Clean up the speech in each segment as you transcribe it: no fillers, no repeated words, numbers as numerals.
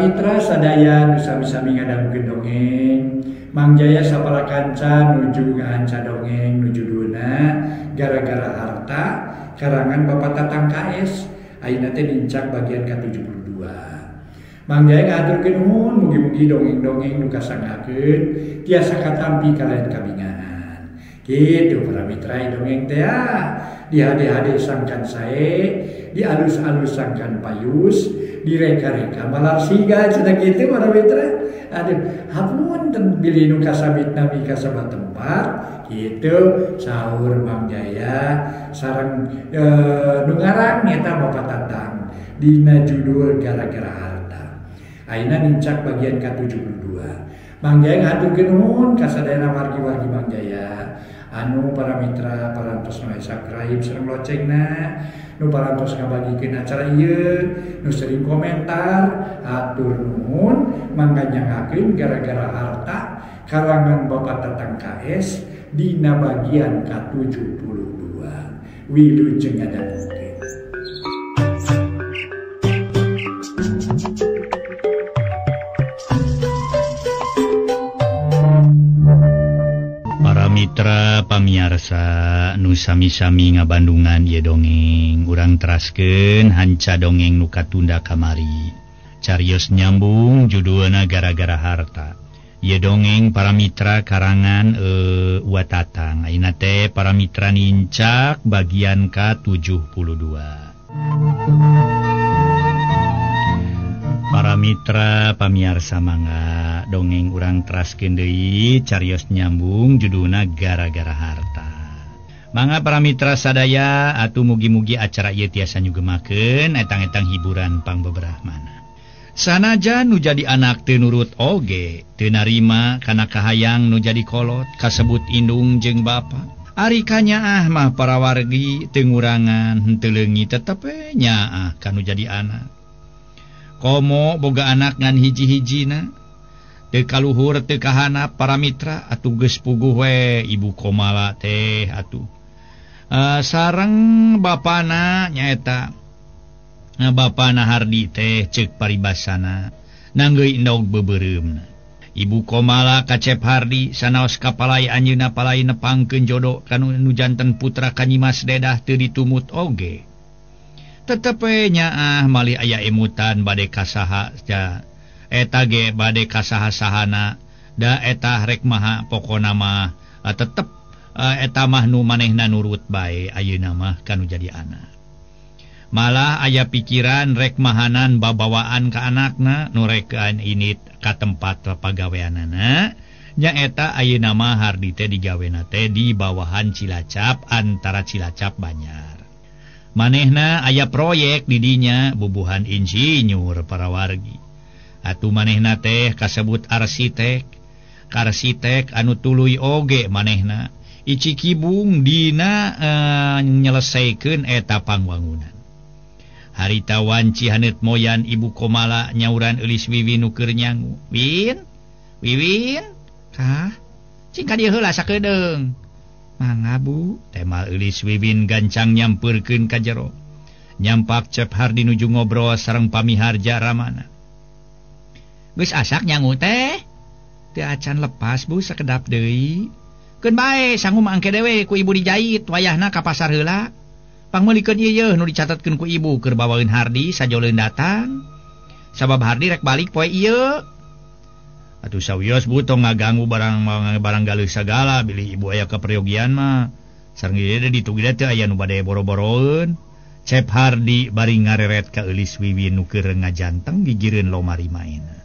mitra sadaya nu sami-sami ngadangukeun dongeng, Mang Jaya sapara kanca nuju ngahanca dongeng nu judulna Gara-gara Harta karangan Bapak Tatang KS. Ayeuna teh nincak bagian ka-72. Mang Jaya ngahaturkeun nuhun, mugi-mugi dongeng-dongeng nu kasanggakeun tiasa katampi kalayan kabingahan. Kitu para mitra dongeng teh di hade-hade sangkan sae, di alus-alus sangkan payus, direka-reka malar siga cenah kitu para mitra. Aduh, hapunten bilih nu kasabit nami kasabat tempat kitu saur Mang Jaya sareng nu ngarang nyata Bapak Tatang dina judul Gara-gara Harta. Ayeuna nincak bagian ka-72. Mang Jaya ngahaturkeun nuhun ka sadayana wargi-wargi Mang Jaya anu para mitra parantos nu subscribe sareng loncengna, nu parantos ngabagikeun acara ieu, nu sering komentar, hatur nuhun mangga nyangakeun Gara-gara Harta karangan Bapak Tatang KS dina bagian ka-72. Wilujeng ngadangukeun. Mitra pamiarsa nu sami-sami ngabandungan ieu dongeng, urang teraskeun hanca dongeng nu katunda kamari. Carios nyambung judulna Gara-gara Harta. Ieu dongeng para mitra karangan Wa Tatang. Ayeuna teh para mitra nincak bagian ka-72. Para mitra pamiarsa mangga dongeng urang teraskeun deui carios nyambung judulna Gara-gara Harta. Mangga para mitra sadaya atuh mugi-mugi acara ieu tiasa nyugemakeun etang-etang hiburan pangbeberahmana. Sanajan nu jadi anak teu nurut oge teu narima kana kahayang nu jadi kolot kasebut indung jeung bapa. Ari kanyaah mah para wargi teu ngurangan henteu leungi tetep we nyaah ka nu jadi anak. Komo boga anak ngan hiji-hijina teu kaluhur teu kahanap para mitra atuh geus puguh we Ibu Komala teh atuh sareng bapana nyaeta bapana Hardi teh ceuk paribasana nanggeui endog beubereumna. Ibu Komala ka Cep Hardi sanaos kapalai anjeunna palai nepangkeun jodo ka nu janten putra ka Nyimas Dedah teu ditumut oge. Tetep we nyaah malih aya emutan bade kasaha eta ge bade kasaha-sahana da eta rek maha pokona mah tetep eta mah nu manehna nurut bae ayeuna mah kanu jadi anak. Malah aya pikiran rek mahanan babawaan ka anakna nu rekeun init ka tempat pagaweanana nyaeta ayeuna mah Hardi teh digawena teh di bawahan Cilacap antara Cilacap Banjar. Manehna aya proyek didinya bubuhan insinyur para wargi. Atuh manehna teh kasebut arsitek. Arsitek anu tuluy oge manehna icikibung dina nyelesaikeun eta pangwangunan. Harita wanci haneut moyan Ibu Komala nyauran Eulis Wiwin nu keur nyangu. Win, Wiwin, kah? Cing ka dieu heula sakedeung. Mangga Bu, temal Eulis Wiwin gancang nyampeurkeun ka jero. Nyampak Cep Hardi nuju ngobrol sareng pamiharja Ramana. Geus asak nyangu teh. Teu acan lepas Bu sakedap deui. Keun bae sangu mah angke dewe ku ibu dijait wayahna ka pasar heula. Pangmeulikeun ieu nu dicatetkeun ku ibu keur bawaeun Hardi sajoleun datang. Sabab Hardi rek balik poe ieu. Atuh sawios Bu tong ngaganggu barang galuh sagala bilih ibu aya kaperyogian mah. Sareng ieu ditugida teh aya nu bade boro-boroeun. Cep Hardi bari ngareret ka Eulis Wiwin nu keur ngajanteng gigireun lomari maena.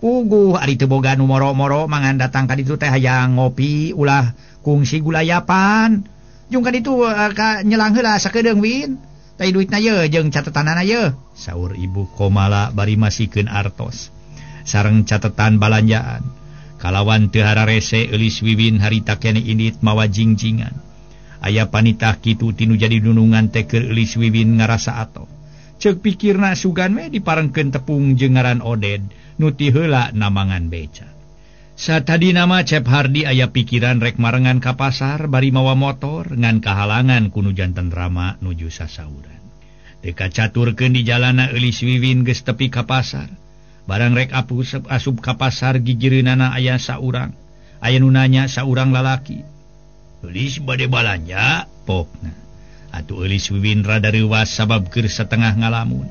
Puguh ari teu boga nu moro-moro mangan datang ka ditu teh hayang ngopi ulah kungsi gulayapan. Jung ka ditu ka nyelang heula sakedeung Win. Teh duitna ye jeung catetanana ye. Saur Ibu Komala bari masikeun artos sareng catetan balanjaan. Kalawan teu hararese Eulis Wiwin harita kene indit mawa jingjingan. Aya panitah kitu tinu jadi nunungan teh keur Eulis Wiwin ngarasa atoh. Ceuk pikirna sugan we diparengkeun tepung jeung ngaran Oded nu ti heula namangan beca. Satadina mah Cep Hardi aya pikiran rek marengan ka pasar bari mawa motor ngan kahalangan ku nu janten Rama nuju sasauran. Teu kacaturkeun di jalana Eulis Wiwin geus tepi ka pasar. Barang rek asup ka pasar gigireunana aya saurang. Aya nu nanya saurang lalaki. Eulis bade balanja pokna. Atuh Eulis Wiwin rada reuwas sabab keur satengah ngalamun.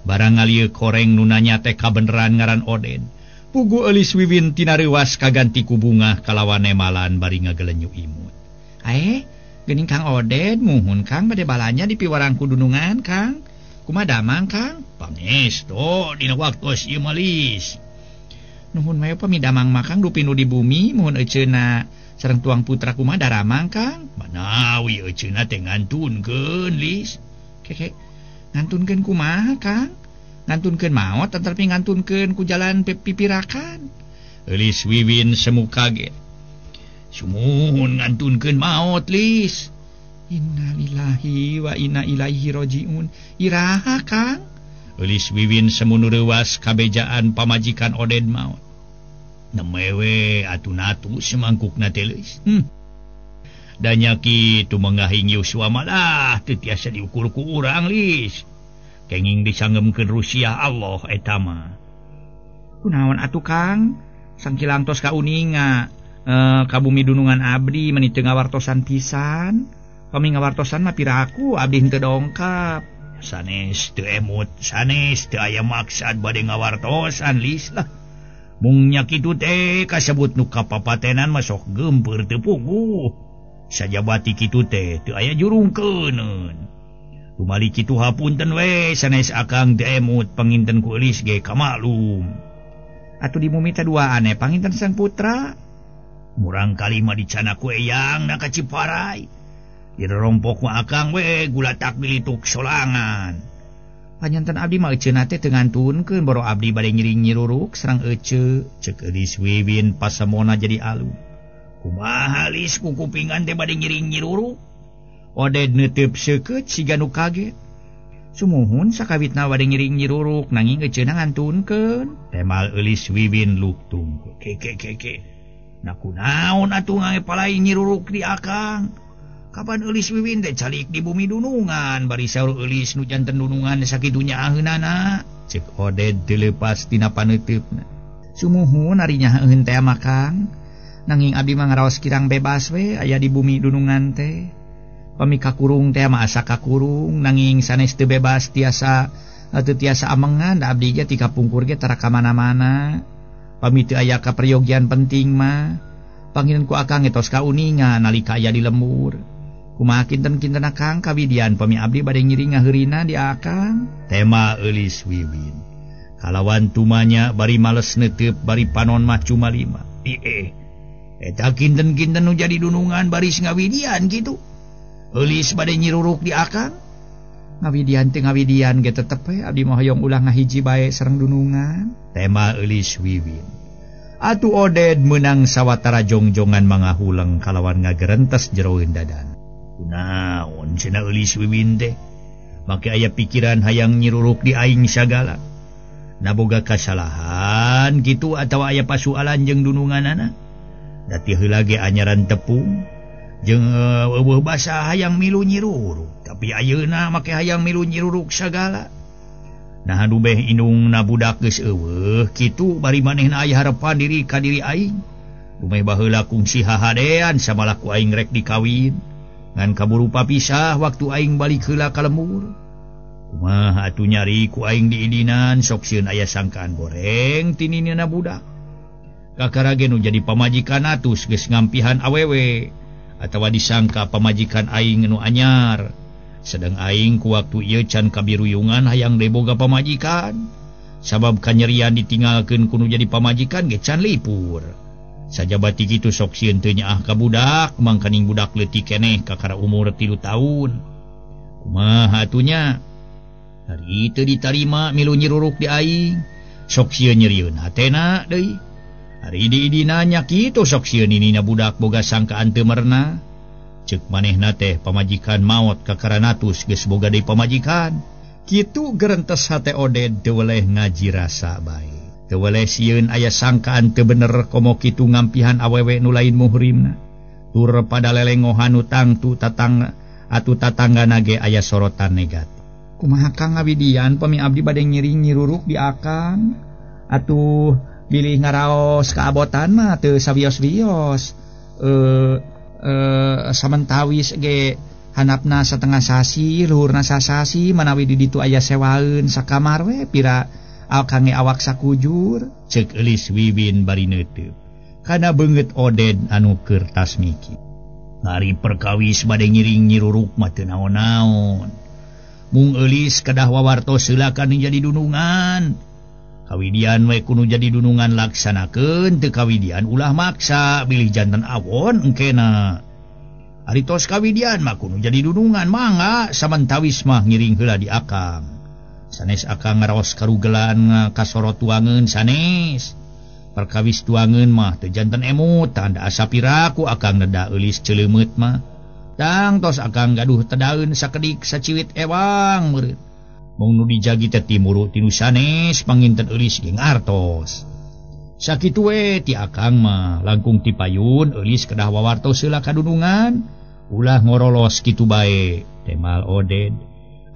Barang ngalieu koreng nu nanya teh kabeneran ngaran Oden. Pugu Eulis Wiwin tina reuwas kaganti ku bungah kalawan nemalan bari ngagelenyu imut. Aeh, geuning Kang Oden muhun Kang bade balanja di piwarang ku dunungan Kang. Kumaha damang Kang? Pangesto dina waktos ieu mah Lis. Nuhun we pami damang mah Kang dupi nu di bumi muhun euceuna sareng tuang putra kumaha daramang Kang? Manawi euceuna teh ngantunkeun Lis. Keke ngantunkeun kumaha Kang? Ngantunkeun maot tetapi ngantunkeun ku jalan pipirakan. Eulis Wiwin semu kaget. Sumuhun ngantunkeun maot Lis. Innalillahi wa inna ilaihi rajiun. Iraha Kang? Eulis Wiwin semu reuwas kabejaan pamajikan Oden maot. Nemewe atuh natu semangkukna teh Lis. Da nya kitu mengahing Yuswa malah teu tiasa diukur ku urang Lis. Kenging disangemkeun Rusia Allah eta mah. Kunaon atuh Kang? Sangkilang tos kauninga ka bumi dunungan abdi meuni teu ngawartosan pisan. Pami ngawartosan mah piraku abdi henteu dongkap. Sanes teu emut, sanes teu aya maksad bade ngawartosan Lis lah. Mung nya kitu teh kasebut nu kapapatenan mah sok geumpeur teu puguh. Sajabati kitu teh teu aya jurungkeuneun. Tumali kitu hapunten we sanes akang teu emut panginten ku Eulis ge kamaklum. Atuh di bumi teh duaan panginten sang putra. Murang kali mah dicana ku eyang na ka Ciparai. Dirompok mah akang we gula takbilituk solangan. Panyanten abdi mah euceuna teh teu ngantunkeun boro abdi bade ngiring nyiruruk sareng ece. Ceuk Eulis Wiwin pasemona jadi alum. Kumaha Lis kukupingan teh bade ngiring nyiruruk? Oded neuteup seukeut siga nu kaget. Sumuhun sakawitna bade ngiring nyiruruk nanging euceuna ngantunkeun. Temal Eulis Wiwin luktung. Ke ke ke ke. Na kunaon atuh ngangepalai nyiruruk di akang? Kapan Eulis Wiwin teh calik di bumi dunungan bari saur Eulis nu janten dunungan sakitu nyaaheunana. Ceuk Oded teu leupas tina paneuteupna. Sumuhun ari nyaaheun teh mah Kang. Nanging abdi mah ngaraos kirang bebas we aya di bumi dunungan teh. Pami kakurung teh mah asa kakurung nanging sanes teu bebas tiasa teu tiasa amengan da abdi ge ti kapungkur ge tara ka mana-mana. Pami teu aya kaperyogian penting mah pangiran ku akang tos kauninga nalika aya di lembur. Kumaha kinten-kinten akang kawidian pami abdi bade ngiring ngaheurina di akang. Tema Eulis Wiwin. Kalawan tumanya bari males neuteup bari panon mah cuma lima. Ieh. Eta kinten-kinten nu jadi dunungan baris ngawidian kitu. Eulis bade nyiruruk di akang. Ngawidian teh ngawidian ge tetep we abdi mah hoyong ulah ngahiji bae sareng dunungan. Tema Eulis Wiwin. Atuh Oded meunang sawatara jongjongan mangahuleng kalawan ngagerentes jeroeun dadan. Kunaon cenah Eulis Wiwin teh make aya pikiran hayang nyiruruk di aing sagala. Naboga kasalahan kitu atawa aya pasualan jeung dununganana. Da ti heula ge anyaran tepung jeung eueuh basa hayang milu nyiruruk, tapi ayeuna make hayang milu nyiruruk sagala. Nah anu beh indungna budak geus eueuh kitu bari manehna aya harepan diri ka diri aing. Dumeh baheula kungsi hahadean samalah ku aing rek dikawin. Ngan kaburu papisah waktu aing balik heula ka lembur. Kumaha atuh nyari ku aing diidinan sok sieun aya sangkaan goreng tininina budak. Kakara ge nu jadi pamajikan atus geus ngampihan awewe atawa disangka pamajikan aing nu anyar. Sedang aing ku waktu ieu can kabiruyungan hayang deui boga pamajikan. Sabab kanyerian ditinggalkeun ku nu jadi pamajikan ge can lipur. Sajabati kitu sok sieun teu nyaah ka budak, mangkaning budak leutik keneh kakara umur 3 tahun. Kumaha atuh nya? Ari teu ditarima milu nyiruruk di aing, sok sieun nyerieun hatena deui. Ari diidina nya kitu sok sieun ninina budak boga sangkaan teu merna. Ceuk manehna teh pamajikan maot kakara natus geus boga deui pamajikan. Kitu gerentes hate Oded teu weleh ngaji rasa bae. Teu weleh sieun aya sangkaan teu bener komo kitu ngampihan awewe nu lain muhrimna. Tur pada lelengohan nu tangtu tatang atuh tatanggana ge aya sorotan negatif. Kumaha Kang ngawidian pami abdi bade ngiring nyiruruk di akang? Atuh bilih ngaraos kaabotan mah teu sawios-wios. Samentawis ge hanapna setengah sasi, luhurna sasasi manawi di ditu aya sewaeun sakamar we pira kange awak sakujur. Ceuk Eulis Wiwin bari neuteup kana beungeut Oded anu keur tas miki. Ari perkawis bade ngiring nyiruruk mah teu naon-naon. Mung Eulis kedah wawartos heula kana jadi dunungan. Kawidian we kudu jadi dunungan laksanakeun, teu kawidian ulah maksa bilih janten awon engkena. Ari tos kawidian mah kudu jadi dunungan mangga samentawis mah ngiring heula di akang. Sanes akang ngaraos karugelan kasorot tuangeun sanes. Perkawis tuangeun mah teu janten emut tanda asa piraku akang neda Eulis ceuleumut mah. Tang tos akang gaduh tedaeun sakedik saciwit ewang meureun. Mung nu dijagi teh timuru tinu sanes panginten Eulis ge ngartos. Sakitu we ti akang mah langkung ti payun Eulis kedah wawartos heula kadunungan ulah ngorolos kitu bae temal Oded.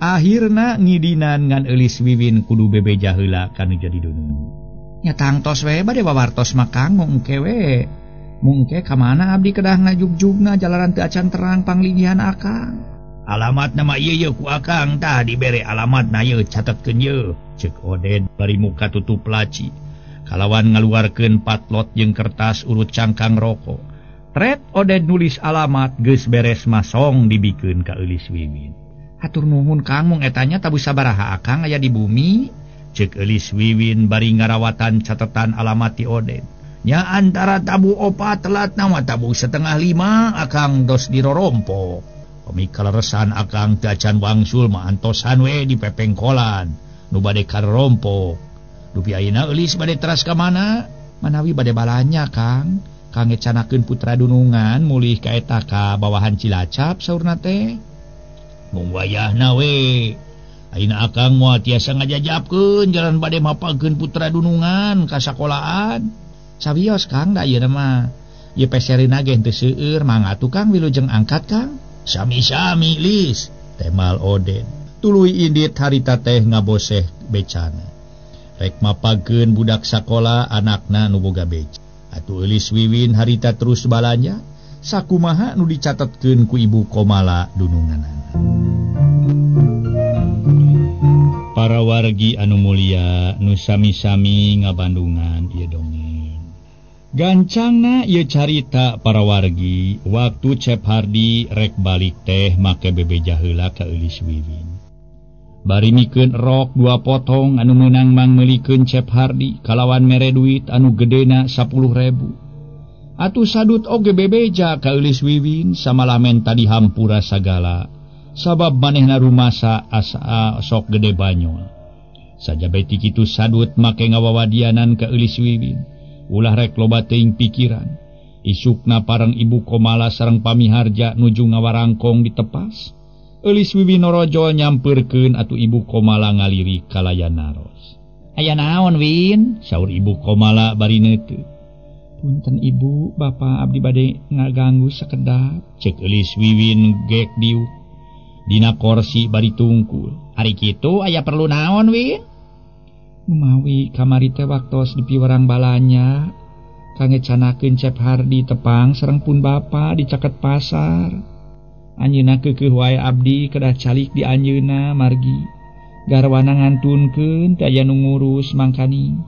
Akhirna ngidinan ngan Eulis Wiwin kudu bebeja heula kanu jadi dunungan. Nya tangtos we bade wawartos mah kang mungke we. Mungke ka mana abdi kedah ngajugjugna jalaran teu acan terang panglinggihan akang. Alamat nama ieu yeuh ku akang tah dibere alamatna yeuh catetkeun yeuh. Ceuk Oded bari muka tutup laci. Kalawan ngaluarkeun patlot jeung kertas urut cangkang rokok. Tret Oded nulis alamat geus beres mah song dibikeun ka Eulis Wiwin. Hatur nuhun Kang mung eta nya tabu sabaraha akang aya di bumi. Ceuk Eulis Wiwin bari ngarawatan catetan alamat ti Oded. Nya antara tabu 4 telat nama tabu 4:30 akang dos dirorompok. Pami kaleresan akang teu acan wangsul mah antosan we di pepengkolan nu bade karompok. Dupi ayeuna Eulis bade teras ka mana? Manawi bade balanya Kang. Kang ngecanakeun putra dunungan mulih ka eta ka bawahan Cilacap saurna teh. Mung wayahna we. Ayeuna akang moal tiasa ngajajapkeun jalan bade mapageun putra dunungan ka sakolaan. Sawios Kang da ayeuna mah. Ieu peserina ge henteu seueur mangga atuh Kang wilujeng angkat Kang. Sami-sami Lis, temal Oded. Tuluy indit harita teh ngaboseh becana. Rek mapageun budak sakola anakna nu boga beca. Atuh Eulis Wiwin harita terus balanja sakumaha nu dicatetkeun ku Ibu Komala dununganana. Para wargi anu mulia nu sami-sami ngabandungan ieu dongeng. Gancangna ieu carita para wargi waktu Cep Hardi rek balik teh make bebeja heula ka Eulis Wiwin. Bari mikeun rok 2 potong anu meunang mangmeulikeun Cep Hardi kalawan mere duit anu gedena 10.000. Atuh sadut oge bebeja ka Eulis Wiwin samalah menta dihampura sagala. Sabab manehna rumasa asa sok gede banyol. Saja beti kitu sadut make ngawawadianan ka Eulis Wiwin. Ulah rek loba teuing pikiran. Isukna pareng Ibu Komala sareng pamiharja nuju ngawarangkong ditepas. Eulis Wiwin norojol nyampeurkeun atuh Ibu Komala ngalirik kalayan naros. Aya naon Win? Saur Ibu Komala bari neuteup. Punten Ibu, Bapak abdi bade ngaganggu sakedap. Ceuk Eulis Wiwin gek diuk. Dina korsi bari tungkul. Ari kitu aya perlu naon Win? Numawi kamari teh waktos dipiwarang balanya. Kangge canakeun Cep Hardi tepang sareng pun bapa di caket pasar. Anjeunna keukeuh wae abdi kedah calik di anjeunna margi. Garwana ngantunkeun teu aya nu ngurus mangkani.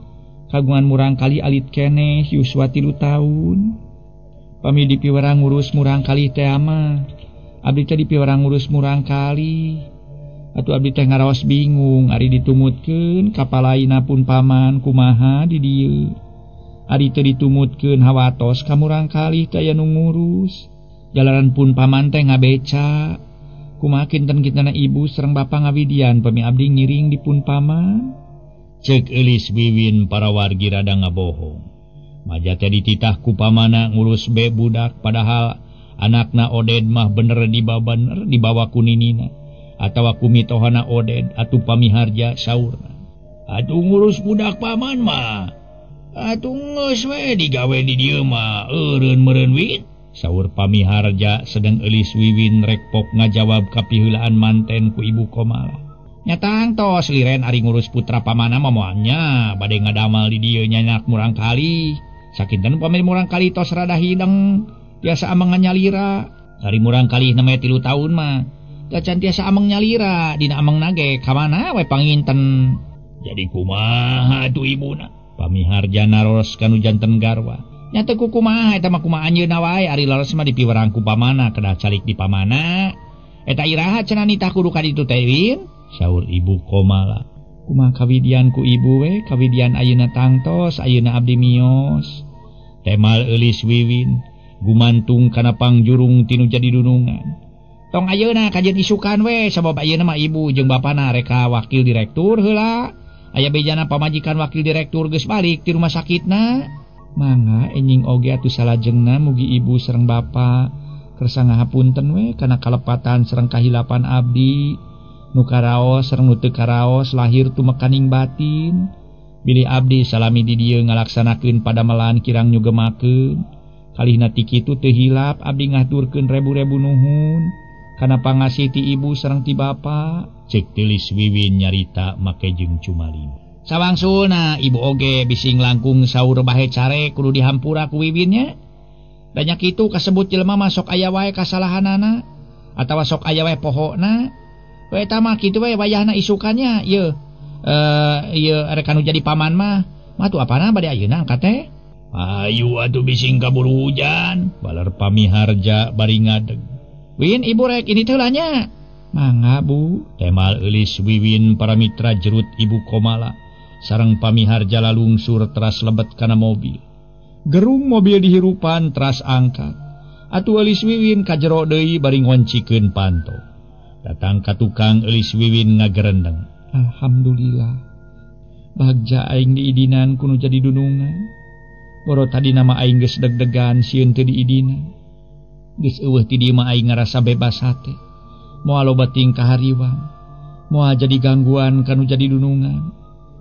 Kagungan murang kali alit keneh yuswa 3 taun. Pami dipiwarang ngurus murang kali teh mah. Abdi teh dipiwarang ngurus murang kali. Atuh abdi teh ngaraos bingung ari ditumutkeun kapalaina pun paman kumaha di dieu. Ari teu ditumutkeun hawatos ka murang kali teh aya nu ngurus. Jalaran pun paman teh ngabeca. Kumaha kinten-kintenna ibu sareng bapa ngawidian pami abdi ngiring di pun paman. Ceuk Eulis Wiwin para wargi rada ngabohong. Maja teh dititah ku pamana ngurus be budak padahal anakna Oded mah bener dibawa dibawa ku ninina atawa ku mitohana Oded atuh pamiharja saurna. Atuh ngurus budak paman mah atuh geus we digawe di dieu mah eureun meureun Win. Saur pamiharja sedang Eulis Wiwin rek pok ngajawab kapiheulaan manten ku Ibu Komala. Nyatang tos liren ari ngurus putra pamana mah moalnya bade ngadamal di dieu nyanyak murang kali. Sakinten pamili murang kali tos rada hideng tiasa ameng nyalira. Ari murang kali neme 3 tahun mah tacan tiasa ameng nyalira dina ameng nage ka mana we panginten. Jadi kumaha atuh ibuna? Pamiharja naros kanu janten garwa. Nya teu kumaha eta mah kumaha anjeunna wae ari leres mah dipiwerang ku pamana kedah calik di pamana. Eta iraha cenah nitah kudu ka ditu teh Win? Saur Ibu Komala. Kumaha kawidian ku ibu we kawidian ayeuna tangtos ayeuna abdi mios. Temal eulis Wiwin gumantung kana pangjurung tinu jadi dunungan. Tong ayeuna kajeun isukan we sabab ayeuna mah ibu jeung bapana reka wakil direktur heula. Aya bejana pamajikan wakil direktur geus balik ti rumah sakitna. Mangga enjing oge atuh salajengna mugi ibu sareng bapa kersa ngahapunten we kana kalepatan sareng kahilapan abdi. Nu karaos sareng nu teu karaos lahir tumekaning batin. Bilih abdi salami di dieu ngalaksanakeun padamelan kirang nyugemakeun. Kalihna ti kitu teu hilap abdi ngaturkeun rebu-rebu nuhun kana pangasih ti ibu sareng ti bapa. Cek tilis Wiwin nyarita make jeung cumalim. Sawangsulna ibu oge bising langkung saur bahe care kudu dihampura ku Wiwinnya. Banyak itu kasebut jelema mah sok aya wae kasalahanana atawa sok aya wae pohona. We eta mah kitu we wayahna isukannya ieu ieu rek anu jadi paman mah mah tuh apana bade ayeuna angkat teh. Ayu atuh bising kaburu hujan baler pamiharja bari ngadeg. Win ibu rek ini teh lah nya. Mangga bu. Temal eulis Wiwin para mitra jerut Ibu Komala sareng pamiharja lalungsur teras lebet kana mobil. Gerung mobil dihirupan teras angkat. Atuh eulis Wiwin kajero deui bari ngoncikeun panto. Datang ka tukang eulis Wiwin ngagerendeng. Alhamdulillah. Bagja aing diidinan kuno jadi dunungan. Boro tadi nama aing geus deg-degan sieun teu diidinan. Geus eueuh ti dieu mah aing ngarasa bebas hate. Moal loba tingkah hariwang. Moal jadi gangguan kanu jadi dunungan.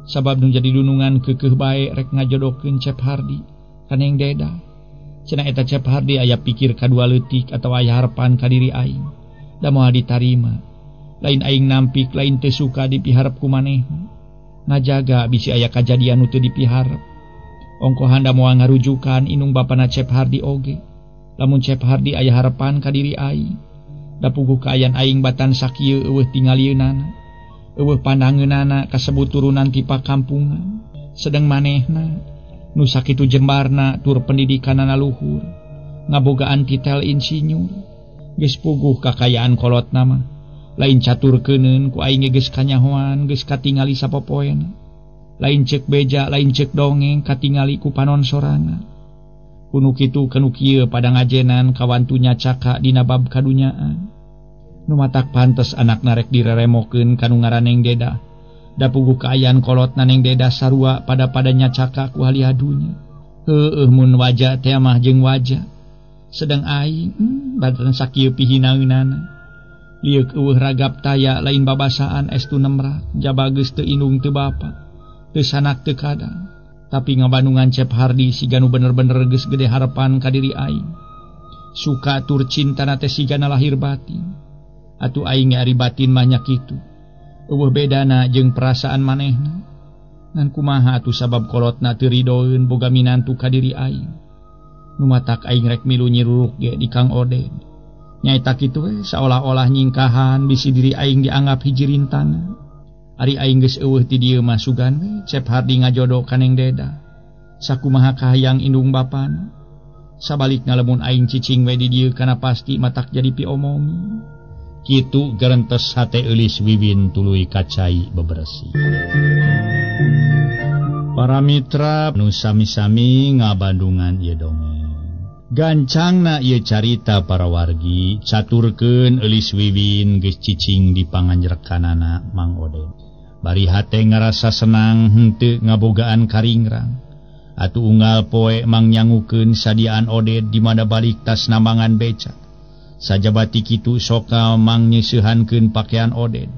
Sabab nu jadi dunungan keukeuh bae rek ngajodohkeun Cep Hardi ka Neng Deda. Cenah eta Cep Hardi aya pikir kadua leutik atawa aya harepan ka diri aing. Da moal ditarima. Lain aing nampik lain teu suka dipiharep ku manehna. Ngajaga bisi aya kajadian nu teu dipiharep. Ongkohan da moal ngarujukan inung bapana Cep Hardi oge. Lamun Cep Hardi aya harepan ka diri aing. Da puguh kaayan aing batan sakieu eueuh tingalieunana. Eueuh pandangeunana kasebut turunan ti pakampungan. Sedeng manehna nu sakitu jembarna tur pendidikanana luhur. Ngabogaan titel insinyur. Geus puguh kakayaan kolotna mah. Lain catur keuneun ku aing geus kanyahoan geus katingali sapopoena. Lain ceuk beja lain ceuk dongeng katingali ku panon sorangan. Kunu kitu kanu kieu pada ngajenan kawantu nyacaka dina bab kadunyaan. Nu matak pantes anakna rek direremokeun kanu ngaran Neng Deda. Da puguh kaayaan kolotna Neng Deda sarua pada-pada nyacaka ku haliha dunya. Heueuh mun waja teh mah jeung waja. Sedang aing badan sakieu pihinaeunana. Lieuk eueuh ragap taya lain babasaan estu nemrak jaba geus teu indung teu bapa. Teu sanak teu kadang. Tapi ngabandungan Cep Hardi siga nu bener-bener geus gede harepan ka diri aing. Suka tur cintana teh sigana lahir batin. Atuh aing ari batin mah nya kitu. Eueuh bedana jeung perasaan manehna. Ngan kumaha atuh sabab kolotna teu ridoeun boga minantu ka diri aing. Nu matak aing rek milu nyiruruk ge di Kang Oded. Nyaeta kitu we saolah-olah nyingkahan bisi diri aing dianggap hiji rintangan. Ari aing geus eueuh ti dieu mah sugan we Cep Hardi ngajodoh ka Neng Deda. Sakumaha kahayang indung bapana. Sabalikna lamun aing cicing we di dieu kana pasti matak jadi piomong. Kitu gerentes hate eulis Wiwin tuluy kacai beberesi. Para mitra nu sami-sami ngabandungan ieu dongeng. Gancangna ieu carita para wargi caturkeun eulis Wiwin geus cicing di panganjrekanana Mang Oded. Bari hate ngarasa senang henteu ngabogaan karingrang. Atuh unggal poe mang nyangukeun sadiaan Oded di mana balik tas nambangan becak. Sajabati kitu soka mang nyeusehankeun pakaian Oded.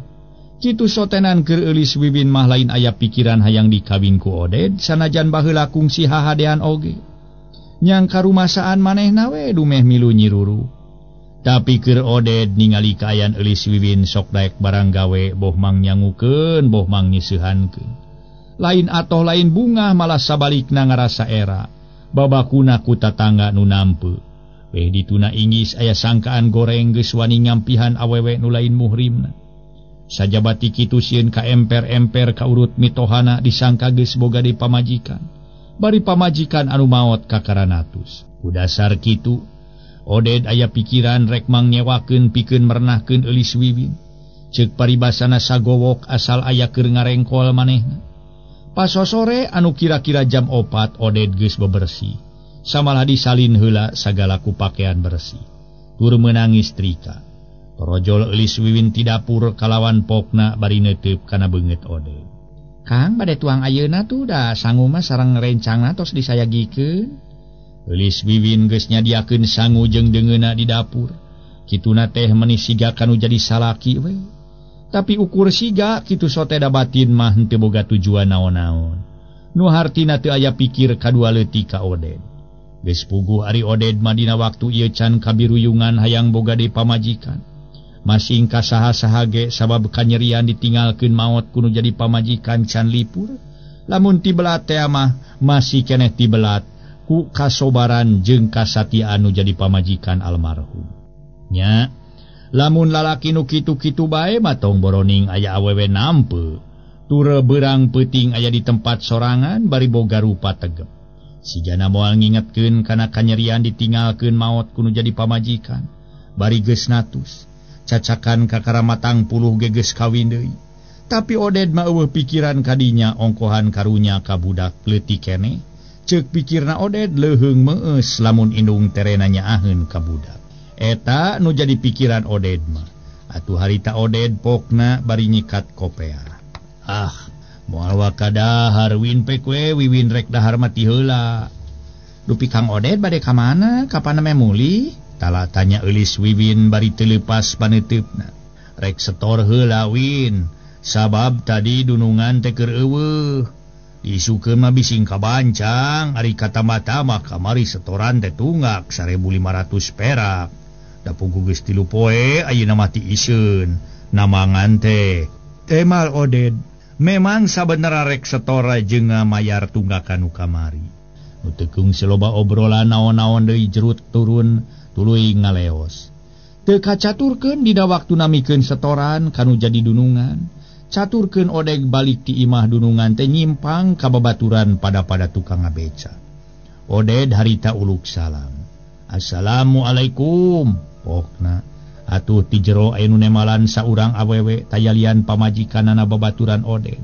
Kitu sotenan keur eulis Wiwin mah lain aya pikiran hayang dikawin ku Oded sanajan baheula kungsi hahadean oge. Nyangka rumasaan manehna we dumeh milu nyiruru. Tapi keur Oded ningali kaayaan Eulis Wiwin sok daek barang gawe boh mang nyangukeun boh mang nyiseuhankeun. Lain atoh lain bungah malah sabalikna ngarasa era. Babakuna ku tatangga nu nampe. Beh dituna ingis aya sangkaan goreng geus wani ngampihan awewe nu lain muhrimna. Sajabati kitu sieun ka emper-emper ka urut mitohana disangka geus boga deui pamajikan. Bari pamajikan anu maot kakaranatus. Ku dasar kitu Oded aya pikiran rek mangnyewakeun pikeun merenahkeun Eulis Wiwin. Ceuk paribasana sagowok asal aya keur ngarengkol manehna. Pasosore anu kira-kira jam 4 Oded geus bebersih. Samalah disalin heula sagala ku pakaian bersih. Tur meunang istrika. Torojol Eulis Wiwin ti dapur kalawan pokna bari neuteup kana beungeut Oded. Kang bade tuang ayeuna tuh da sangu mah sareng rencangna tos disayagikeun. Eulis Wiwin geus nyadiakeun sangu jeung deungeunna di dapur. Kituna teh meuni siga kanu jadi salaki we. Tapi ukur siga kitu sote da batin mah henteu boga tujuan naon-naon. Nu hartina teu aya pikir kadua leutik ka Oded. Geus puguh ari Oded mah dina waktu ieu can kabiruyungan hayang boga deui pamajikan. Masing ka saha-saha ge sabab kanyerian ditinggalkeun maot kudu jadi pamajikan can lipur. Lamun tibelat teh mah masih keneh tibelat ku kasobaran jeung kasatiaan nu jadi pamajikan almarhum. Nya, lamun lalaki nu kitu-kitu bae mah tong boroning aya awewe nampe. Ture berang peuting aya di tempat sorangan bari boga rupa tegep. Sigana moal ngingetkeun kana kanyerian ditinggalkeun maot kudu jadi pamajikan. Bari geus natus, cacakan kakaramatang puluh ge geus kawin deui. Tapi Oded mah eueuh pikiran kadinya ongkohan karunya ka budak leutik keneh. Ceuk pikirna Oded leuheung meus lamun indung terena nyaaheun ka budak. Eta nu jadi pikiran Oded mah. Atuh harita Oded pokna bari nyikat kopea. Ah, moal wakadahar win pek we Wiwin rek dahar mati heula. Dupi Kang Oded bade ka mana? Kapan meh mulih? Tala tanya Eulis Wiwin bari teu leupas paneuteup-na. Rek setor heula Win, sabab tadi dunungan teh keur eueuh. Isukeun mah bising kabancang, ari kata-mata mah kamari setoran teh tunggak 1.500 perak. Da puguh geus 3 poe ayeuna mah ti iseun namangan teh. Temal Oded, memang sabenerna rek setor jeung mayar tunggakan nu kamari. Nu teu kungsi loba obrolan naon-naon deui jerut turun tuluy ngaleos. Teu kacaturkeun dina waktuna mikeun setoran kanu jadi dunungan. Caturkeun Odeg balik ti imah dunungan teh nyimpang ka babaturan pada-pada tukang ngabeca. Oded harita uluk salam. Assalamualaikum. Pokna atuh ti jero aya nu nemalan saurang awewe tayalian pamajikanana babaturan Oded.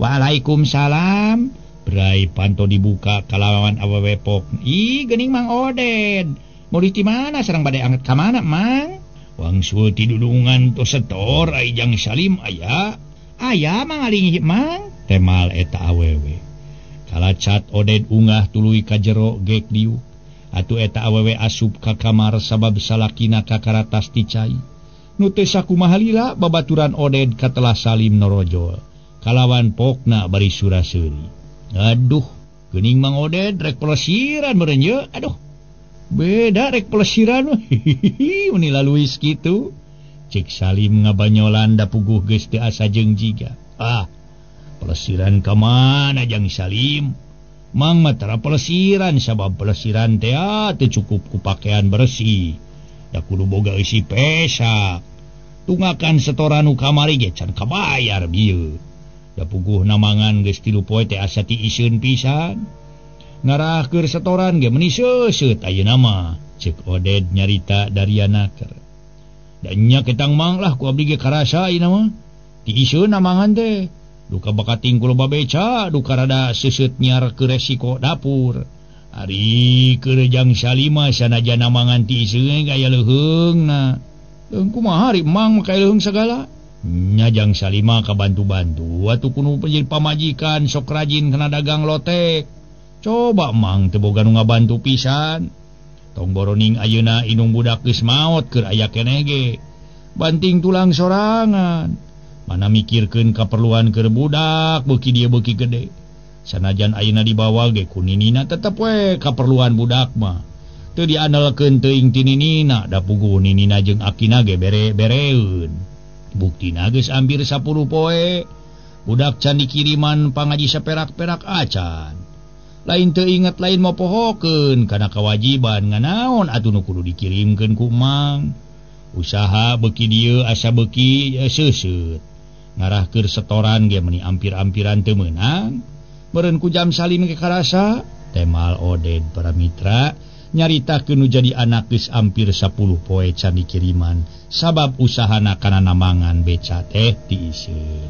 Waalaikumsalam. Brai panto dibuka kalawan awewe pok. Ih geuning Mang Oded. Mulih ti mana sareng bade anget ka mana Mang? Wangsul ti dunungan tos setor ai Jang Salim aya. Aya mangalingi Mang. Temal eta awewe. Kalacat Oded ungah tuluy ka jero gek diuk. Atuh eta awewe asup ka kamar sabab salakina kakaratas ti cai. Nu teu sakumaha lila babaturan Oded katelah Salim norojol. Kalawan pokna bari sura-seuri. Aduh, geuning Mang Oded rek pelesiran meureun ye. Aduh. Beda rek pelesiran hihihi meuni laluis kitu. Cek Salim ngabanyolan da puguh geus teu asa jeung jiga. Ah, pelesiran ka mana Jang Salim? Mang mah tara pelesiran sabab pelesiran teh teu cukup ku pakaian bersih. Da kudu boga eusi pesak. Tunggakan setoran nu kamari ge can kabayar bieu. Da puguh namangan geus 3 poe teh asa ti iseun pisan. Ngarah keur setoran ge meuni seuseut ayeuna mah. Cek Oded nyarita dariana keur. Da nya ketang mang lah ku abdi ge karasa ayeuna mah. Ti iseun namangan teh. Duka bakating ku loba beca, duka rada seuseut nyiar ke resiko dapur. Ari keur Jang Salima sanajan namangan ti iseun aya leuheungna. Leuheung kumaha ari mang make leuheung sagala? Nya Jang Salima kabantu-bantu atuh kudu jadi pamajikan sok rajin kana dagang lotek. Coba mang teu boga nu ngabantu pisan. Tong boroning ayeuna indung budak geus maot keur aya keneh ge. Banting tulang sorangan. Mana mikirkeun kaperluan keur budak beuki dieu beuki gede. Sanajan ayeuna dibawa ge ku ninina tetep we kaperluan budak mah. Teu diandalkeun teuing ti ninina da puguh ninina jeung akina ge bere-bereun. Buktina geus hampir 10 poe budak can dikiriman pangaji saperak-perak acan. Lain teu inget lain mopohokeun kana kewajiban nganaon atuh nu kudu dikirimkeun ku Mang. Usaha beuki dieu asa beuki seuseut. Ngarah keur setoran ge meuni ampir-ampiran teu meunang. Meureun ku Jam Salim ge karasa temal Oded para mitra nyaritakeun nu jadi anak geus hampir 10 poe can dikiriman sabab usahana kana namangan beca teh diiseun.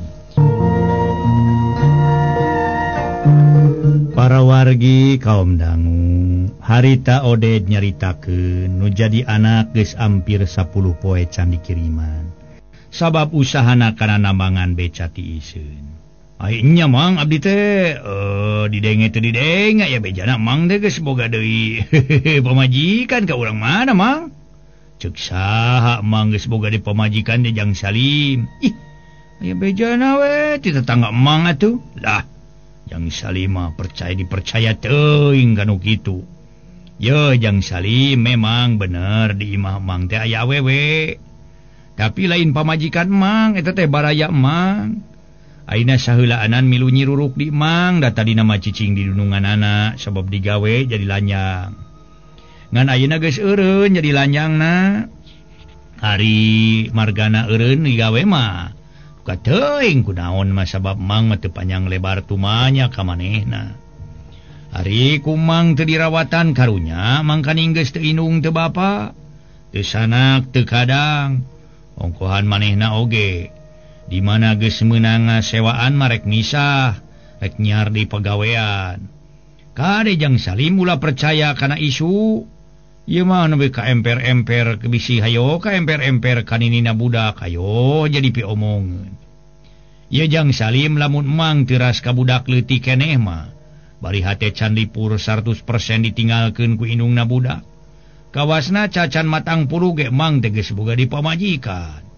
Para wargi kaum dangu harita Oded nyaritakeun nu jadi anak geus hampir 10 poe can dikiriman sabab usahana kana namangan beca tiiseun. Ai nya Mang abdi teh didenge teu didenge ya bejana Mang teh geus boga deui pamajikan ka urang mana Mang? Ceuk saha Mang geus boga deui pamajikan teh Jang Salim. Ih aya bejana we ti tetangga Mang atuh. Lah Jang Salim mah percaya dipercaya teuing kanu kitu. Ye Jang Salim memang bener di imah Mang teh aya awewe. Tapi lain pamajikan Mang eta teh baraya Mang. Aina saheulaanan milu nyiruruk di Mang da tadina mah cicing di dununganana sabab digawe jadi lanyang. Ngan ayeuna geus eureun jadi lanyangna. Ari margana eureun digawe mah duka teuing kunaon mah sabab Mang mah teu panjang lebar tumanya ka manehna. Ari ku Mang teu dirawatan karunya mangkaning geus teu indung teu bapa, teu sanak teu kadang. Ongkohan manehna oge di mana geus meunang sewaan marek misah rek nyiar di pagawean. Kade Jang Salim ulah percaya kana isu ieu mah nu ka emper-emper bisi hayo ka emper-emper kaninina budak hayo jadi piomongeun. Ieu Jang Salim lamun Mang teuras ka budak leutik keneh mah bari hate can lipur 100% ditinggalkeun ku indungna budak. Kawasna cacan matang puluh ge Mang teh geus boga di pamajikan.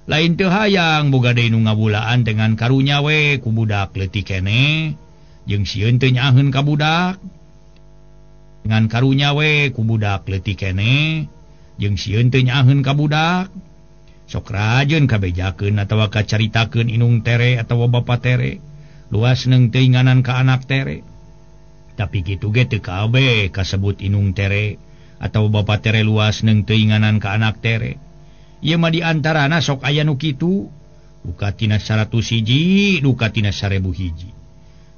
Lain teu hayang boga deui nu ngabulaan dengan karunya we ku budak leutik keneh jeung sieun teu nyaaheun ka budak. Dengan karunya we ku budak leutik keneh jeung sieun teu nyaaheun ka budak. Sok rajeun kabejakeun atawa kacaritakeun indung tere atawa bapa tere luas neung teuinganan ka anak tere. Tapi kitu ge teu kabeh kasebut indung tere atawa bapa tere luas neung teuinganan ka anak tere. Ieu mah di antarana sok aya nu kitu, duka tina 100 hiji, duka tina 1000 hiji.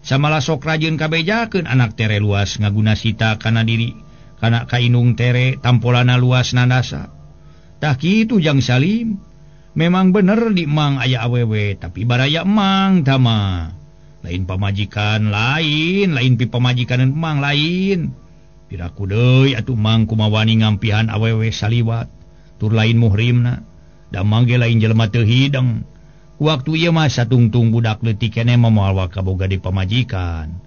Samalah sok rajin kabejakeun anak tere luas ngaguna sita kana diri, kana ka indung tere tampolana luas nandasa. Tah kitu Jang Salim, memang bener di Mang aya awewe, tapi baraya Mang tama. Lain pamajikan lain, lain pi pamajikan Mang lain. Piraku deui atuh Mang kumawani ngampihan awewe saliwat. Tur lain muhrimna da Mang ge lain jelema teu hideng. Waktu ieu mah satungtung budak leutik keneh mah moal kaboga di pamajikan.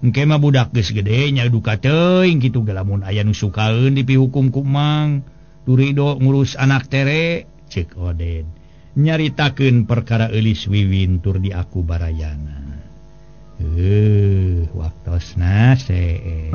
Engke mah budak geus gede nya duka teuing kitu ge lamun aya nu sukaeun dipihukum ku Mang. Turido ngurus anak tere ceuk Oded. Nyaritakeun perkara Eulis Wiwin tur diaku barayana. Waktosna see.